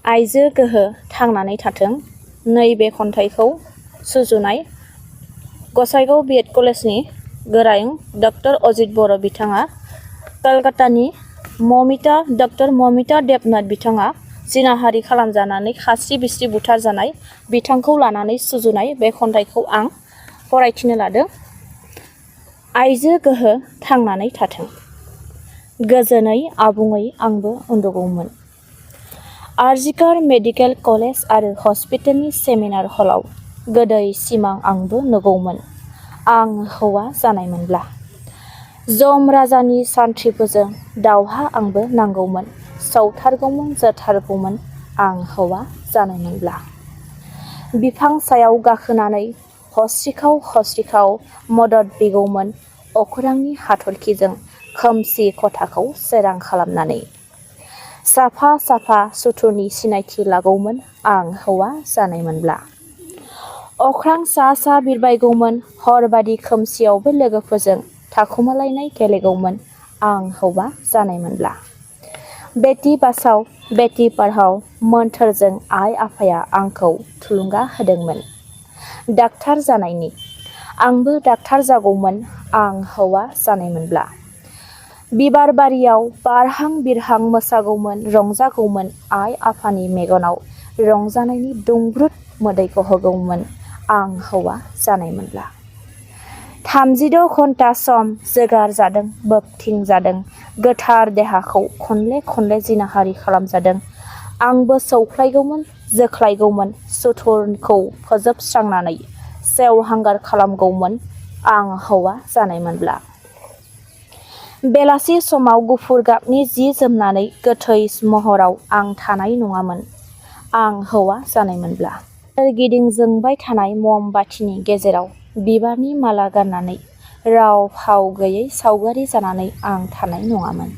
आइजो गोहो थांनानै थाथों नैबे खन्थाइखौ सुजुनाय गसाइगाव BEd कलेजनि गोरायुं डक्टर अजित बर' बिथाङा कलकातानि डक्टर ममिता देबनाथ बिथाङा जिनाहारि खालामजानानै खास्रि बिस्रि बुथारजानाय बिथांखौ लानानै सुजुनाय बे खन्थाइखौ आं फरायथिनो लादों। आइजो गोहो थांनानै थाथों गोजोनै आबुङै आंबो उन्दुगौमोन। आरजिकार मेडिकेल कलेज आरो हस्पिटेलनि सेमिनार हलाव गोदै सिमां आंबो नुगौमोन आं हौवा जानायमोनब्ला। जम राजानि सान्थ्रिफोरजों दावहा आंबो नांगौमोन सौथारगौमोन जोथारगौमोन आं हौवा जानायमोनब्ला। बिफां सायाव गाखोनानै हस्रिखाव हस्रिखाव मदद बिगौमोन अखोरांनि हाथरखिजों खोमसि खथाखौ सोरां खालामनानै। साफा साफा सुथुरनि सिनायथि लागौमोन आं हौवा जानायमोनब्ला। अख्रां सा सा बिरबायगौमोन हरबादि खोमसियावबो लोगोफोरजों थाखुमालायनाय गेलेगौमोन आं हौवा जानायमोनब्ला। बेटि बाचाव बेटि पढ़ाव मोन्थोरजों आइ आफाया आंखौ थुलुंगा होदोंमोन डाक्टार जानायनि। आंबो डाक्टार जागौमोन आं हौवा जानायमोनब्ला। बिबार बारियाव बारहां बिरहां मोसागौमोन रंजागौमन आइ आफानि मेगनाव रंजानायनि दुंब्रुद मोदै गहोगौमोन आं हौवा जानायमोनब्ला। 36 घन्टा सम जोगार जादों बोबथिं जादों गोथार देहाखौ खनले खनले जिनाहारि खालामजादों। आंबो सौख्लायगौमोन जोख्लायगौमोन सुथुरखौ फोजोबस्रांनानै सेवहांगार खालामगौमोन आं हौवा जानायमोनब्ला। बेलासि समाव गुफुर गाबनि जि जोमनानै गोथै महराव आं थानाय नङामोन आं हौवा जानायमोनब्ला। सोरगिदिं जोंबाय थानाय मम बाथिनि गेजेराव बिबारनि माला गाननानै राव फाव गैयै सावगारि जानानै आं थानाय नङामोन।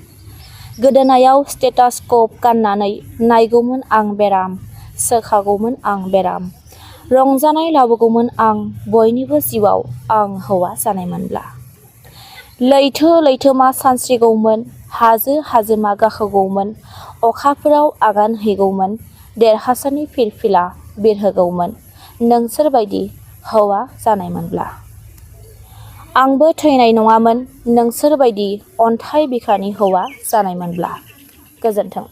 गोदोनायाव स्टेटास्क'प गाननानै नायगौमोन आं बेराम सोखागौमोन आं बेराम रंजानाय लाबोगौमोन आं बयनिबो जिउआव आं हौवा जानायमोनब्ला। लैथो लैथोमा सानस्रिगौमोन हाजो हाजोमा गाखोगौमन अखाफोराव आगान हैगौमोन देरहासारनि फिरफिला बिरहोगौमोन नोंसोरबायदि हौवा जानायमोनब्ला। आंबो थैनाय नङामोन नोंसोरबायदि अन्थाइ बिखानि हौवा जानायमोनब्ला। गोजोन्थों।